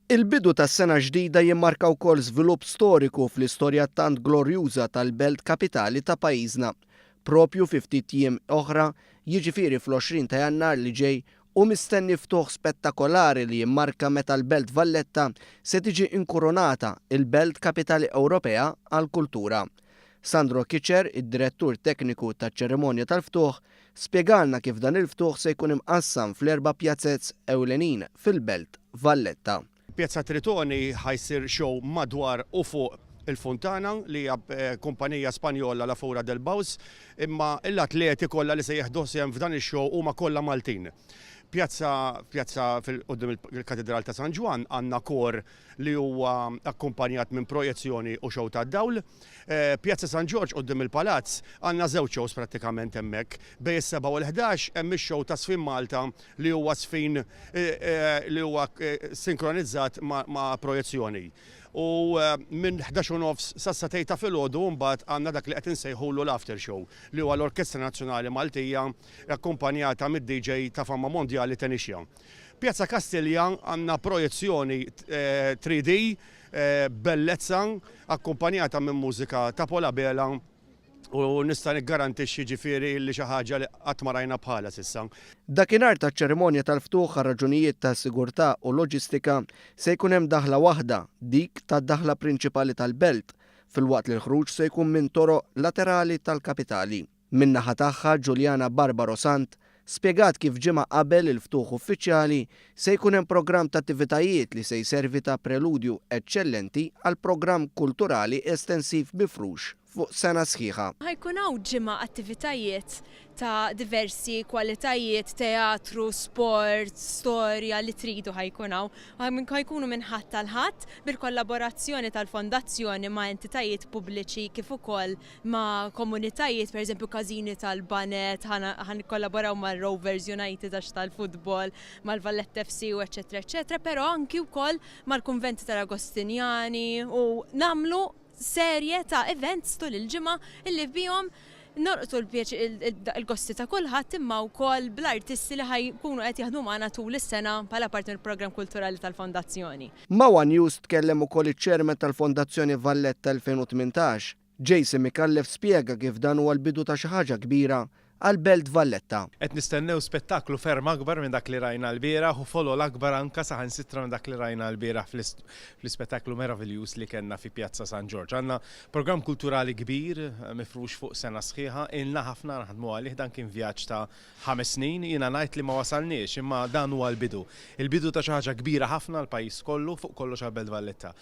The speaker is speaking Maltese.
Il-bidu ta' sena ġdida jimmarka wkoll żvilupp storiku fl-istorja tant glorjuża tal-belt kapitali ta' pajjiżna. Propju fi ftit jiem oħra, jiġifieri fl-20 ta' Jannar li ġej, hu mistenni ftuħ spettakolari li jimmarka meta l-Belt Valletta se tiġi inkurunata il-Belt Kapitali Ewropea għall-Kultura. Sandro Kitcher, id-Direttur Tekniku taċ-ċerimonja tal-ftuħ, spjegalna kif dan il-ftuħ se jkun imqassam fl-erba' pjazez ewlenin fil-Belt Valletta. Pjazza Tritoni ħa jsir show madwar u fuq il-funtana li hija kumpanija Spanjola La Fura del Baus, imma l-atleti kollha li se jieħdu sehem f'dan ix-show huma kollha Maltin. Pjazza Pjazza quddiem il-Katidral ta' San Ġwann għandna kor li huwa akkumpanjat minn projezzjoni u show tad-dawl. Pjazza San Ġorġ quddiem il-Palazz għandna żewġ shows prattikament hemmhekk. Bejn is-sebgħa u l-11 hemm ix-show ta' Żfin Malta li huwa żfin li huwa sinkronizzat ma' projezzjoni. U minn 11 u nofs sas-sagħtejn ta' filgħodu mbagħad għandna dak li qed insejħulu l-after show li huwa l-Orkestra Nazzjonali Maltija akkumpanjata mid-DJ ta' fama mondjali Tenishia. Pjazza Kastilja għandna projezzjoni 3D bellezza akkumpanjata minn mużika ta' Paul Abela u nista' niggarantixxi ġifieri li xi ħaġa li qatt ma rajna bħalha s'issa. Dakinhar taċ-ċerimonja tal-ftuħ għal raġunijiet ta' sigurtà u loġistika se jkun hemm daħla waħda, dik tad-daħla prinċipali tal-belt, filwaqt li l-ħruġ se jkun minn toroq laterali tal-kapitali. Min-naħa tagħha, Juliana Barbaro Sant spjegat kif ġimgħa qabel il-ftuħ uffiċjali se jkun hemm programm ta' attivitajiet li se jservi ta' preludju eċċellenti għal programm kulturali estensiv mifrux fuq sena sħiħa. Ħa jkun hawn ġimgħa attivitajiet ta' diversi kwalitajiet, teatru, sport, storja, li tridu ħa jkun hawn. Ħa jkunu minn Ħadd għal Ħadd bil-kollaborazzjoni tal-Fondazzjoni ma' entitajiet pubbliċi kif ukoll ma' komunitajiet, pereżempju każini tal-baned, ħa nikkollaboraw mar-Rovers United għax tal-futbol, mal-Valletta FC u eċċetera eċċetera, però anki wkoll mal-kunventi tal-Agostinjani u nagħmlu serje ta' events tul il-ġimgħa illi bihom nolqtu l-gosti ta' kulħadd imma wkoll bl-artisti li ħa jkunu qed jaħdmu magħna tul is-sena bħala parti mill-programm kulturali tal-Fondazzjoni. Ma' one News tkellem ukoll iċ-Chairman tal-Fondazzjoni Valletta 2018, Jason Micallef spjega kif dan huwa l-bidu ta' xi ħaġa kbira għall-Belt Valletta. Qed nistennew spettaklu ferm akbar minn dak li rajna lbieraħ u folol akbar anke saħansitra minn dak li rajna lbieraħ fl-ispettaklu meraviljuż li kellna fi Pjazza San Ġorġ. Għandna programm kulturali kbir mifrux fuq sena sħiħa, ilna ħafna naħdmu għalih, dan kien vjaġġ ta' 5 snin, jiena ngħid li ma wasalniex, imma dan huwa l-bidu. Il-bidu ta' xi ħaġa kbira ħafna għall-pajjiż kollu, fuq kollox għall-Belt Valletta.